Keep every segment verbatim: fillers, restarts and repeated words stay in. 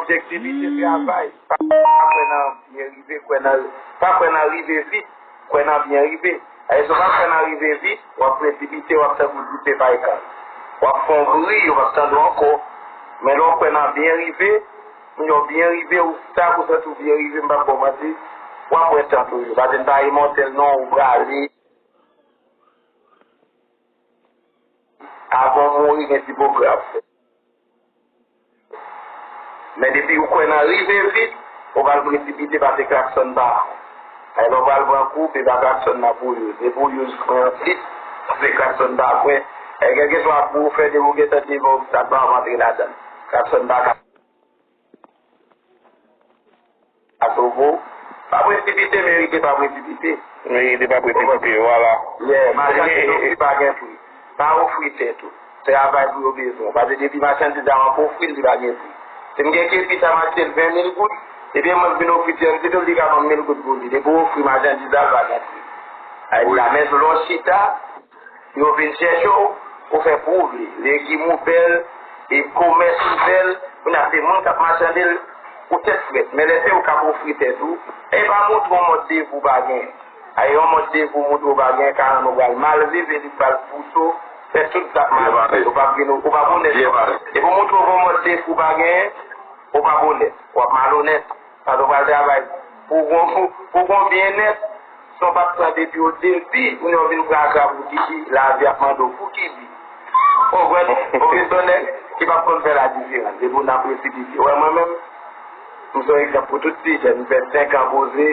objektivite travay. Pa kwè nan byen rive, kwè nan, pa kwè nan rive vit, kwè nan byen rive. Ayè, si w pa kwè nan rive vit, w ap presipite, w ap tankou dife paykan. W ap fè yon bri, yo p ap tande w ankò. Men lè w kwè nan byen rive, yon byen rive, ou stab, ou santi w byen rive, m p ap ba w manti, w ap wè tan toujou. Paske n pa imòtèl non, ou prale. Avan w mouri, gen tipograf. Men depi ou kwè nan rive vit, ou pral presipite pase klaksòn pa. Alò, ou pral pran kou, se pa klaksòn nan pou yo. Se pou yo pran vit, se klaksòn pa pwen. E kèlkeswa kou ou fè, depi ou gentan devan obstak la, w ap antre ladan l. Klaksòn pa ka. Asovo, pa presipite, merite pa presipite. Merite pa presipite, vwala. Yeah, machandiz ofri pa gen pri. Pa ofri tèt ou. Travay pou yo bezwen w. Paske depi machandiz la w ap ofri l, li pa gen pri. Si m gen kepi sa m achte l ven mil goud, ebyen mwen vin ofri tèt li tou, li ka ban m mil goud pou li. Depi w ofri machandiz la, l pa gen pri. Ay la, men lè w chita, yo vin chèche w, ou fè pou w vle. Legim ou bèl, e komès ou bèl, kounye a se moun k ap machande l, ou tèt frèt. Men lè se ou k ap ofri tèt ou, e pa montre yon mòd de vi w pa genyen. Ay yon mòd de vi w montre w pa genyen, ka rann ou pral mal viv, e li pral pouse w fè tout sa k mal. Ou p ap vin, ou p ap onèt. E pou montre w yon mòd de vi w pa genyen, ou p ap onèt. W ap malonèt. Paske w pral travay pou w gon, pou, pou w gon byennèt, san w pa t pran depi o debi, kounye a w vin krakra pou ki bi, lavi ap mande w pou ki bi. Ou konprann? Ou vin se yon nèg ki p ap konn fè ladiferans, depi w nan presipite. Ou wè mwen menm, m se yon egzanp pou tout ti jèn, m fè senk an poze,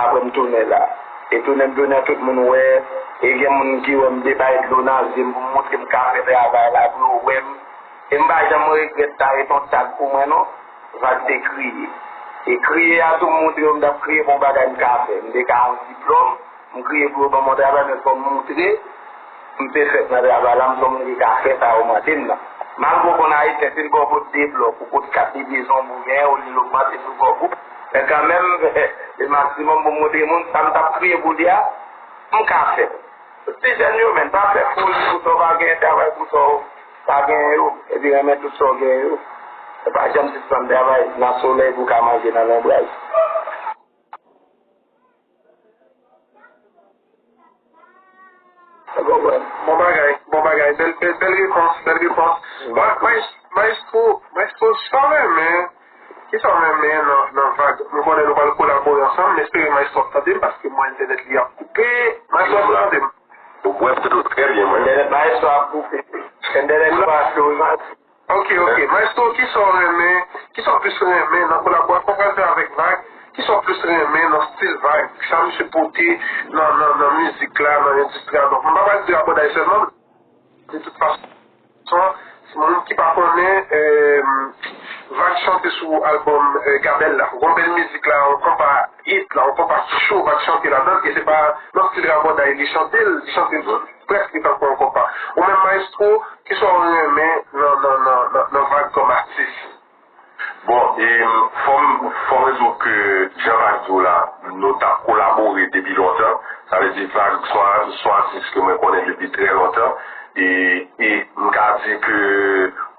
apre m tounen la. E tounen m tounen tout moun wè, e gen moun ki wè m degaje dlo nan zye m pou m montre m ka fè travay la, pou yo wè m. E m pa janm regrèt sa, ret yon tag pou mwen non. Vag te kriye. E kriye a tou m montre yo m t ap kriye pou yon bagay m ka fè. M te ka yon diplòm, m kriye pou yo ban m yon travay, men fò m montre m te fèt nan travay la, m se yon moun ki ka fè sa yo mande m nan. Malgre w konn Ayisyen, si l ba w pot de blòk ou pot kat, li bezwen w pou genyen, ou li l ogmante sou kòb ou. Men kanmenm, le maksimòm pou m montre moun sa m t ap kriye pou li a, m ka fè l. Ti jèn yo, menm, pa fè foli pou sa w pa genyen, travay pou sa w pa genyen yo, epi renmen tout sa w genyen yo. E pa janm sispann travay nan solèy pou w ka manje nan lonbraj. Ou konprann? Bon bagay, bon bagay. Bèl, bèl, bèl repons, bèl repons. Maestro, maestro, maestro, sa w renmen? Kisa w renmen nan, nan Vag? M konnen nou pral kolabore ansanm, m espere Maestro ap tande m, paske mwen entènèt li ap koupe. Maestro, èske w tande m? Ou wè m tande w trè byen, mwen. Entènèt Maestro ap koupe. Entènèt ou ap koupe. Ok, ok. Maestro, kisa w renmen, kisa w plis renmen nan kolaborasyon w pral fè avèk Vag? Kisa w plis renmen nan stil Vag? Sa misye pote nan, nan, nan mizik la, nan endistri a? Donk, m pa pral di Rabòday sèlman, de tout fason, si moun ki pa konnen, euh, Vag chante sou albòm, euh, Gabèl la. Ou konn bèl mizik la, yon konpa hit la, yon konpa ki cho, Vag chante ladan l, e se pa nan stil Rabòday li chante l, li chante l prèske tankou yon konpa. Ou menm, Maestro, kisa w renmen nan, nan, nan, nan, nan Vag kòm atis? Bon, e, fò m, fò m di w ke jan Vag di w la, nou t ap kolabore depi lontan. Sa vle di Vag se yon, se yon atis ke mwen konnen depi trè lontan. E, e m ka di ke,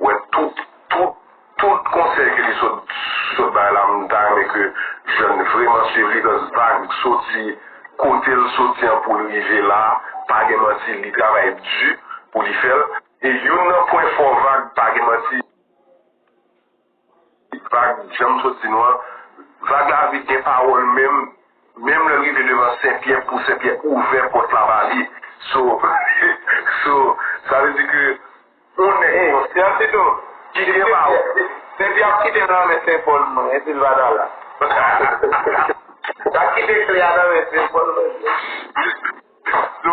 wè, tout, tout, tout konsèy ke li sot, sot bay la, m ta renmen ke jèn vreman swiv li, paske Vag soti kote l soti an pou l rive la, pa gen manti, li travay di pou li fè l. E youn nan pwen fò Vag, pa gen manti, Vag, jan m sot di nou an, Vag Lavi gen pawòl menm, menm lè l rive devan Senpyè, pou Senpyè ouvè pòt la ba li. So, so, sa vle di ke yon nèg konsa ki gen pawòl. Senpyè ap kite nan men Senpòl mwen, e Silvana la. L ap kite kle a nan men Senpòl mwen. So,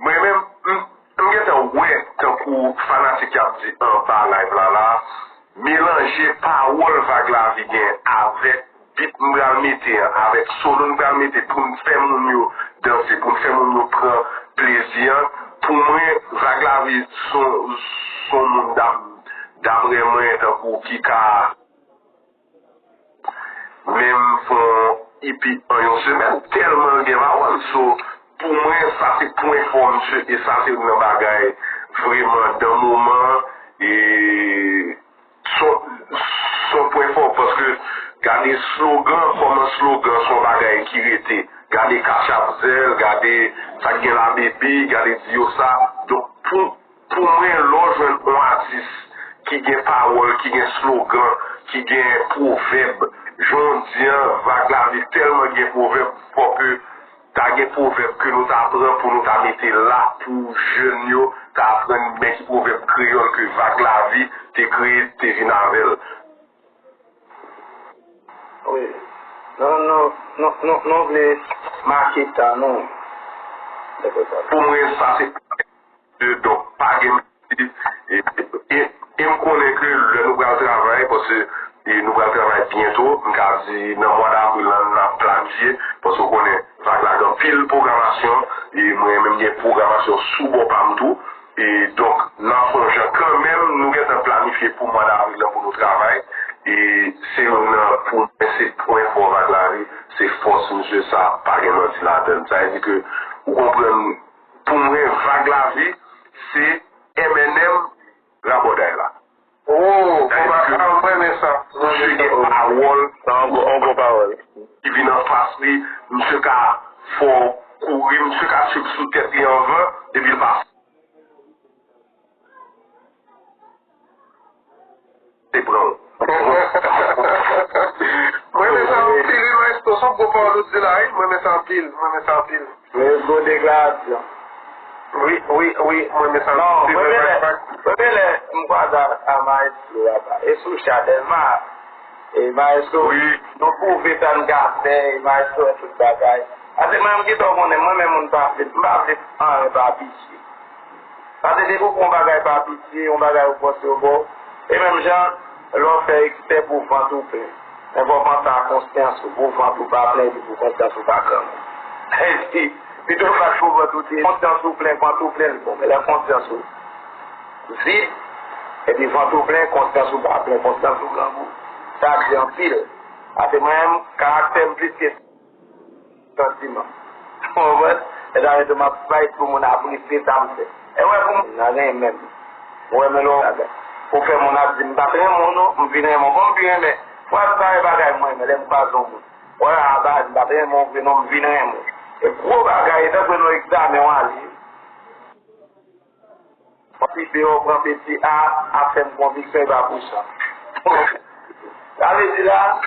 mwen menm, m, m gentan wè, tankou fanatik y ap di anba live la la, melanje pawòl Vag Lavi gen avèk beat m pral mete an, avèk solo m pral mete pou n fè moun yo danse, pou n fè moun yo pran plezi an. Pou mwen, Vag Lavi se yon, se yon moun dap-, daprè mwen, tankou ki ka menm fè yon E P an yon semèn, tèlman l gen pawòl. So, pou mwen, sa se pwen fò misye, e sa se youn nan bagay vreman dan moman, e son, yon pwen fò, paske gade slogan, kòman slogan se yon bagay ki rete. Gade kachapzèl, gade sa k gen labebi, gade di yo sa. Donk, pou, pou mwen, lè w jwenn yon atis ki gen pawòl, ki gen slogan, ki gen pwovèb, jan w di an, Vag Lavi tèlman gen pwovèb, fò ke ta gen pwovèb ke nou ta pran pou nou ta mete la pou jèn yo ta aprann men ki pwovèb kreyòl ke Vag Lavi te kreye, te vin avè l. Wi. Nou, nou, nou, nou, nou vle make tan nou. Pou mwen, sa se donk, pa gen mezi. E, e, e, e m konnen ke lè nou pral travay, paske e nou pral travay byento, m ka di nan mwa davril la, n ap planifye, paske w konnen, Vag la gen anpil pwogramasyon, e mwen menm gen pwogramasyon sou bò pa m tou. E donk, n ap fè yon jan kanmenm, nou gentan planifye pou mwa davril la pou nou travay. E se youn nan, pou mwen, se pwen fò Vag Lavi, se fòs misye sa, pa gen manti ladann. Sa vle di ke, ou konprann, pou mwen, Vag Lavi, se M N M rabòday la. Oh, m renmen sa. Misye gen pawòl. Sa yon bon, yon bon pawòl. Ki vin anfas li, misye ka fè w kouri, misye ka swiv sou tèt li anvan, epi l pa te pran w. Mwen renmen sa anpil, wi, maestro. Se yon gwo pawòl ou di la, wi. Mwen renmen sa anpil, mwen renmen sa anpil. Men gwo deklarasyon. Wi, wi, wi, mwen renmen sa anpil. Non, premye lè, premye lè m kwaze a, a maestro apa. E sou Chadèlma. E maestro, nou pwouve sa n ka fè, e maestro fè tout bagay. Ase mwen menm ki ta w konnen, mwen menm moun pa vle, m pa vle anyen pa pitye. Paske depi w fè yon bagay pa pitye, yon bagay ou panse w bon, e menm jan, lè w fè eksè pou vant ou plen. Men fò w panse a konsyans ou, pou vant ou pa plen, epi pou konsyans ou pa granmoun. Epi, pito w bat pou vant ou, konsyans ou plen, vant ou plen, li bon. Men lè konsyans ou vid, epi vant ou plen, konsyans ou pa plen, konsyans ou grangou. Sa di anpil. Paske mwen menm, karaktè m plis ke santiman. Ou konprann? E sa fè tou m ap fight pou moun apresye sa m fè. E wè pou moun nan renmen m. Ou wè men lè w pou fè moun ap di m pa t renmen w non, m vin renmen w. Bon, m vin renmen. Fraz sa e bagay mwen renmen lè m kwaze yon moun. Wè a baz, m pa t renmen w vre non, m vin renmen w. E gwo bagay, e tankou nan egzamen w ale. Pran ti B, w pran peti A, ap fè m konviksyon, e pa pou sa. Sa vle di la,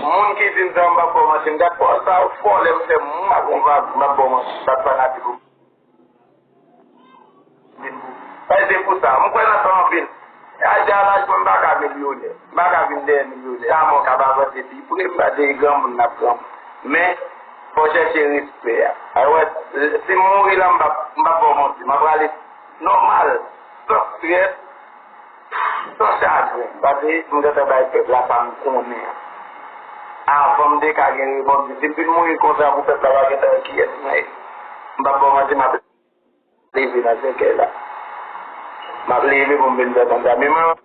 moun ki di m sa, m p ap ba w manti, m gad pawòl sa yo fò, lè m fè m ak yon vag, m p ap ba w manti, m pa t fanatik ou. Sa se pou sa, m kwè nan sa anpil. Ayiti a laj mwen, m pa ka milyonè, m pa ka vin dèyè milyonè. Sa mò k ap avanse pi pre, m pa dèyè granmoun n ap granmoun. Men, fò chèche respè a. Ay wè, si m mouri la, m p ap, m p ap ba w manti, m ap rale nòmal, san strès, san chagren. Paske m gentan bay pèp la sa m konnen an. Avan m te ka gen rebondisman, si m vin mouri konsa pou pèp la pa gentan wè kiyès mwen ye. M p ap ba w manti, m ap leve nan senkè la. M ap leve pou m vin fè konsa. Men mwen,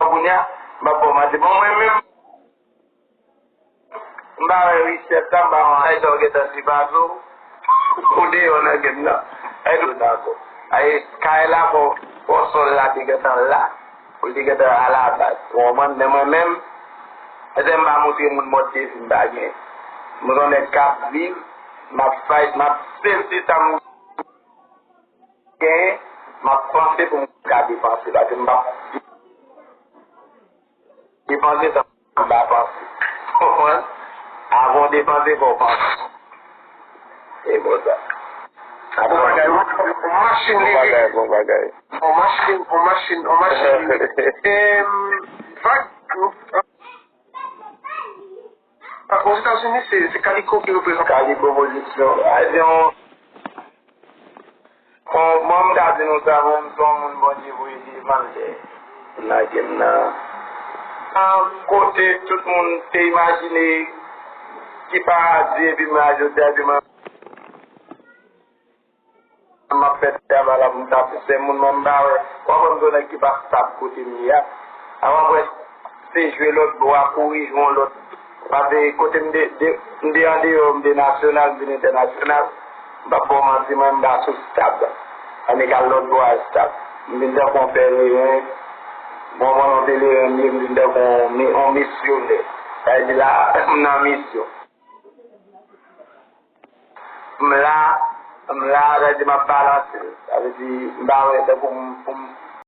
kounye a, m p ap ba w manti. Bon, mwen menm, m pa wè richès la, m pa wè anyen sa w gentan di pa tou. Ou deyò nan game nan. Èd ou dakò. Ay, kay la, fò, fò sòl la te gentan la. Pou l te gentan alabaz. Ou konprann? Men mwen menm, èske m pa montre moun mòd de vi m pa gen. Mwen se yon nèg k ap viv, m ap fight, m ap sezi sa m genyen, m ap panse pou m ka depanse. Paske m p ap depanse san m pa panse. Ou konprann? Avan w depanse, fò w panse. E konsa. Bon bagay, on, on machin li. Bon bagay, bon bagay. On machin, on machin, on machin li. Em, vag, Ozetazini, se, se Kaliko ki reprezante. Kaliko Production. A, se yon, bon, bon, m ka di nou sa, mwen, m se yon moun Bondye voye devan l dèyè. Nan game nan. Nan kote tout moun te imajine ki paradi, epi mwen, jodi a, epi mwen, m ap fè travay la pou m ta sensè moun, men m pa wè. W ap wè m se yon nèg ki pa stab kote m ye a. Avan m wè se jwe lòt bò a, kouri jwe yon lòt. Paske kote m te, te, m te andeyò, m te nasyonal, m vin entènasyonal. M p ap ba w manti, mwen, m pa sou stab. Annik al lòt bò a stab. M vin tankou yon pèleren. Mwen, mwen, yon pelerin, m ye, m vin tankou yon mi-, yon misyonè. Sa vle di la, m nan misyon. M la, m la, sa vle di m ap balanse. Sa vle di, m pa wè tankou m, pou m,